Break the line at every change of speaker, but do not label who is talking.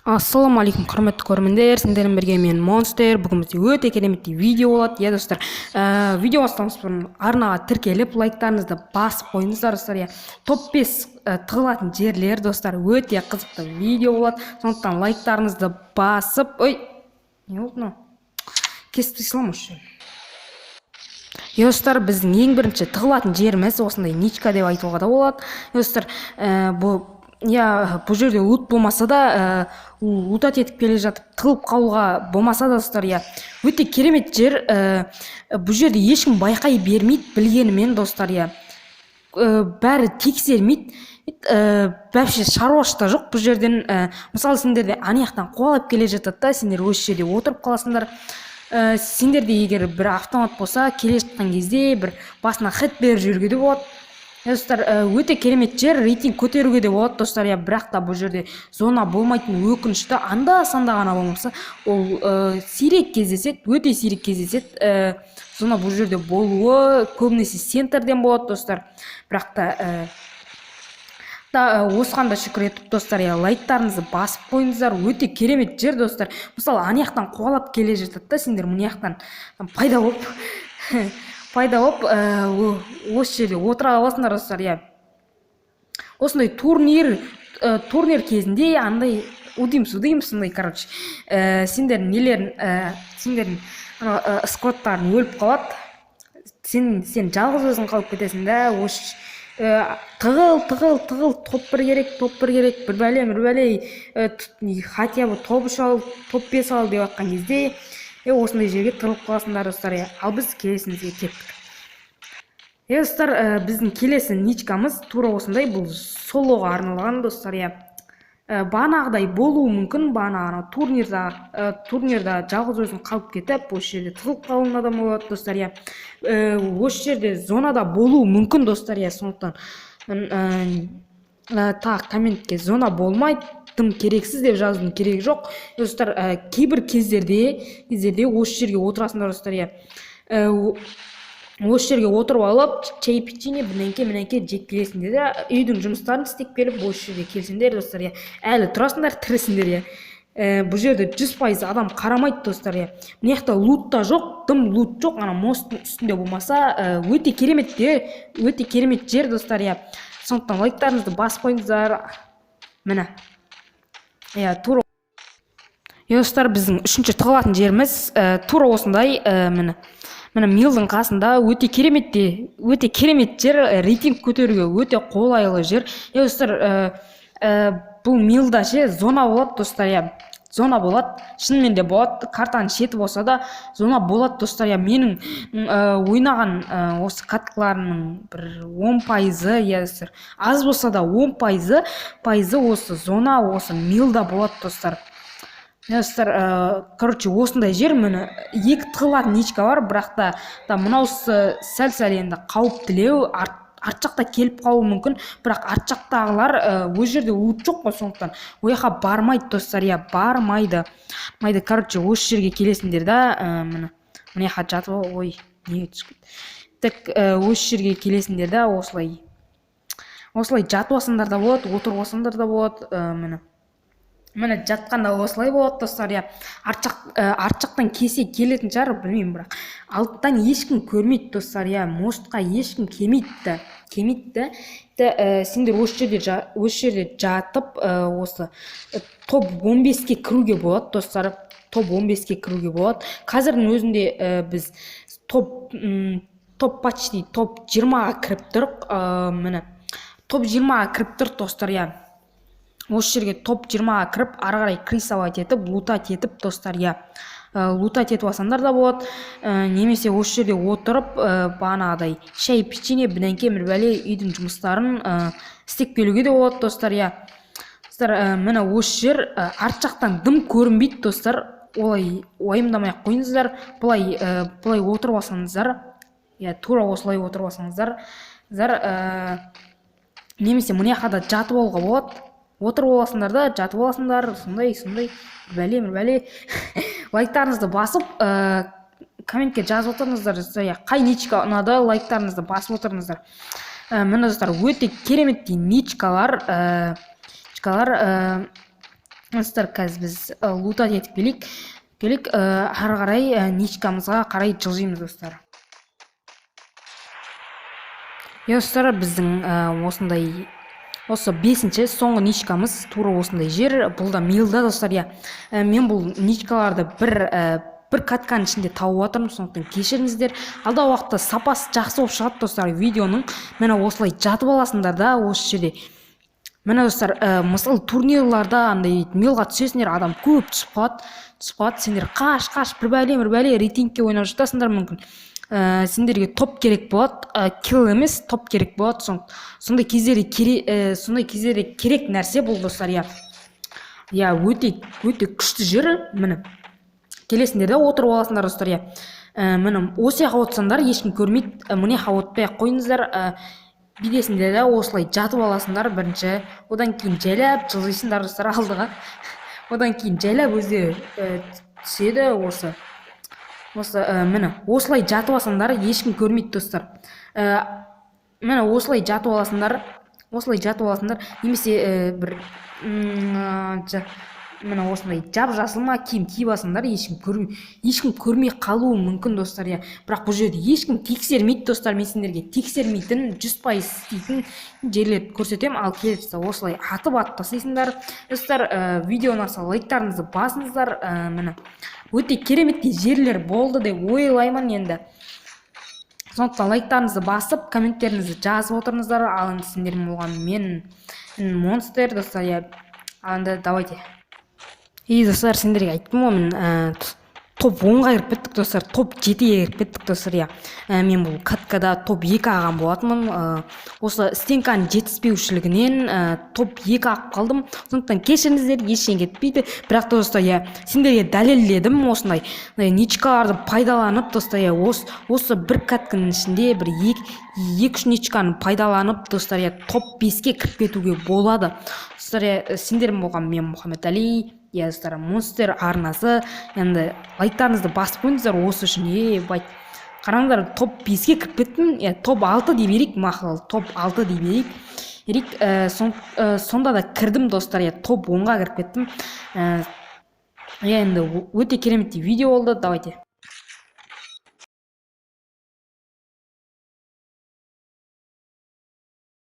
Ассалаумағалейкум, құрметті көрермендер! Сендермен бірге мен, Монстер. Бүгін бізде өте керемет видео болады, иә, достар. Видео бастамас бұрын арнаға тіркеліп, лайктарыңызды басып қойыңыздар, достар. Иә, топ 5 тығылатын жерлер, достар. Өте қызықты видео болады, сондықтан лайктарыңызды басып. Ой, не болды мынау? Кесіп тастай осы. Иә, достар, біздің ең бірінші тығылатын жеріміз осындай ничка деп айтуға да болады, достар. Бұл, иә, бұл жерде лут болмаса да, лутать етіп келе жатып тығылып қалуға болмаса да, достар, иә, өте керемет жер. Бұл жерде ешкім байқай бермейді білгенімен, достар, иә. Бәрі тексермейді, вообще шаруасы да жоқ бұл жерден. Мысалы, сендерде ана жақтан қуалап келе жатады да, сендер осы жерде отырып қаласыңдар. Сендерде егер бір автомат болса, келе жатқан кезде бір басына хед беріп жіберуге де болады, достар. Өте керемет жер, рейтинг көтеруге де болады, достар, иә. Бірақ та бұл жерде зона болмайтыны өкінішті. Анда санда ғана болмаса, ол сирек кездеседі, өте сирек кездеседі. Зона бұл жерде болуы көбінесе центрден болады, достар. Бірақ та осыған да шүкір етіп, достар, иә, лайктарыңызды басып қойыңыздар. Өте керемет жер, достар. Мысалы, ана жақтан қуалап келе жатады да, сендер мына жақтан пайда болып осы жерде отыра аласыңдар, достар, иә. Осындай турнир кезінде андай удым судым сондай, короче, сендердің нелерің, сендердің анау сквадтарың өліп қалады, сен жалғыз өзің қалып кетесің да. Осы тығыл, тығыл, тығыл, топ 1 керек, топ 1 керек, бір бәле, бір бәле, хотя бы топ 3 ал, топ 5 ал деп жатқан кезде осындай жерге тығылып қаласыңдар, достар, иә. Ал біз келесімізге кеттік, иә, достар. Біздің келесі ничкамыз тура осындай, бұл солоға арналған, достар, иә. Бағанағыдай болуы мүмкін. Бағана анау турнирда жалғыз өзің қалып кетіп, осы жерде тығылып қалуына да болады, достар, иә. Осы жерде зонада болуы мүмкін, достар, иә. Сондықтан тағы комментке «зона болмайды, тым керексіз» деп жазудың керегі жоқ, достар. Кейбір кездерде осы жерге отырасыңдар, достар, иә. Осы жерге отырып алып, чай, печенье, бірдеңке мінеңке жеп келесіңдер де, үйдің жұмыстарын істеп келіп, осы жерге келсеңдер, достар, иә, әлі тұрасыңдар, тірісіңдер, иә. Бұл жерде 100% адам қарамайды, достар, иә. Мына жақта лут та жоқ, дым лут жоқ, ана мосттың үстінде болмаса. Өте керемет те, өте керемет жер, достар, иә. Сондықтан лайктарыңызды басып қойыңыздар. Міне, иә, тура, иә, достар, біздің үшінші тығылатын жеріміз тура осындай. Міне, милдың қасында. Өте керемет те, өте керемет жер, рейтинг көтеруге өте қолайлы жер, иә, достар. Бұл милда ше зона болады, достар, иә, зона болады, шынымен де болады. Картаның шеті болса да, зона болады, достар, иә. Менің ойнаған осы каткаларымның бір 10%-ы, иә, достар, аз болса да 10% осы зона, осы милда болады, достар, иә, достар. Короче, осындай жер. Міне, екі тығылатын ничка бар, бірақ та мынаусы сәл сәл енді қауіптілеу, арт жақта келіп қалуы мүмкін. Бірақ арт жақтағылар, ол жерде лут жоқ қой, сондықтан ол жаққа бармайды, достар, иә, бармайды, бармайды. Короче, осы жерге келесіңдер да, міне, мына жаққа жатып ой, неге түсіп кетті? Так, осы жерге келесіңдер да, осылай осылай жатып алсаңдар да болады, отырып алсаңдар да болады. Міне, жатқанда осылай болады, достар, иә. Арт жақтан келсе, келетін шығар, білмеймін, бірақ алдыдан ешкім көрмейді, достар, иә. Мостқа ешкім келмейді да, келмейді да. Сендер осы жерде жатып, осы топ 15-ке кіруге болады, достар, топ 15-ке кіруге болады. Қазірдің өзінде біз топ почти топ 20-ға кіріп тұрық. Міне, топ 20-ға кіріп тұрық, достар, иә. Осы жерге топ 20-ға кіріп, ары қарай крысовать етіп, лутать етіп, достар, иә. Лутать етіп алсаңдар да болады, немесе осы жерде отырып, бағанағыдай шай, печенье, бірдеңке, бір бәле, үйдің жұмыстарын істеп келуге де болады, достар, иә. Достар, міне, осы жер, арт жақтан дым көрінбейді, достар, олай уайымдамай ақ қойыңыздар. Былай отырып алсаңыздар, иә, тура осылай отырып алсаңыздар, немесе мына жаққа да жатып алуға болады. Отырып аласыңдар да, жатып аласыңдар. Сондай бір бәле, бір бәле. Лайктарыңызды басып, комментке жазып отырыңыздар, достар, иә, қай ничка ұнады, лайктарыңызды басып отырыңыздар. Міне, достар, өте кереметтей ничкалар. Достар, қазір біз лутать етіп келейік, ары қарай ничкамызға қарай жылжимыз, достар. Иә, достар, біздің осындай осы бесінші, соңғы ничкамыз тура осындай жер. Бұл да милда, достар, иә. Мен бұл ничкаларды бір катканың ішінде тауып жатырмын, сондықтан кешіріңіздер. Алдағы уақытта сапасы жақсы болып шығады, достар, видеоның. Міне, осылай жатып аласыңдар да осы жерде. Міне, достар, мысалы, турнирларда андай милға түсесіңдер, адам көп түсіп қалады. Сендер қаш, қаш, бір бәле, бір бәле, рейтингке ойнап жатасыңдар. Мүмкін, сендерге топ керек болады, килл емес, топ керек болады. Сондай кездерде керек нәрсе бұл, достар, иә. Иә, өте өте күшті жер. Міне, келесіңдер де, отырып аласыңдар, достар, иә. Міне, осы жаққа отырсаңдар, ешкім көрмейді. Мына жаққа отпай ақ қойыңыздар. Бүйтесіңдер де, осылай жатып аласыңдар бірінші, одан кейін жайлап жылжисыңдар, достар, алдыға. Одан кейін жайлап өздері түседі. Осы, міне, осылай жатып алсаңдар, ешкім көрмейді, достар. Міне, осылай жатып аласыңдар, осылай жатып аласыңдар немесе бір міне, осындай жап жасыл ма киім киіп алсаңдар, ешкім көрмей қалуы мүмкін, достар, иә. Бірақ бұл жерде ешкім тексермейді, достар. Мен сендерге тексермейтін, 100% істейтін жерлерді көрсетемін. Ал келесі осылай атып тастайсыңдар, достар. Видео ұнаса, лайктарыңызды басыңыздар. Міне, өте кереметтей жерлер болды деп ойлаймын енді. Сондықтан лайктарыңызды басып, комменттеріңізді жазып отырыңыздар. Ал енді сендермен болған мен, Монстр, достар, иә. Ал енді давайте. И, достар, сендерге айттым ғой мен, топ 10-ға кіріп кеттік, достар, топ 7-ге кіріп кеттік, достар, иә. Мен бұл каткада топ 2 алған болатынмын. Осы стенканың жетіспеушілігінен топ 2 алып қалдым, сондықтан кешіріңіздер, ештеңе кетпейді. Бірақ та, достар, иә, сендерге дәлелдедім осындай ничкаларды пайдаланып, достар, иә. Осы бір катканың ішінде бір екі үш ничканы пайдаланып, достар, иә, топ 5-ке кіріп кетуге болады, достар, иә. Сендермен болған мен, Мұхаммед Али, иә, достар, Монстр арнасы. Енді лайктарыңызды басып қойыңыздар осы үшін. Ебать, қараңдар, топ 5-ке кіріп кеттім, иә, топ 6 дей берейік, мақұл, топ 6 дей берейік. Сонда да кірдім, достар, иә, топ 10-ға кіріп кеттім. Иә, енді өте кереметтей видео болды. Давайте.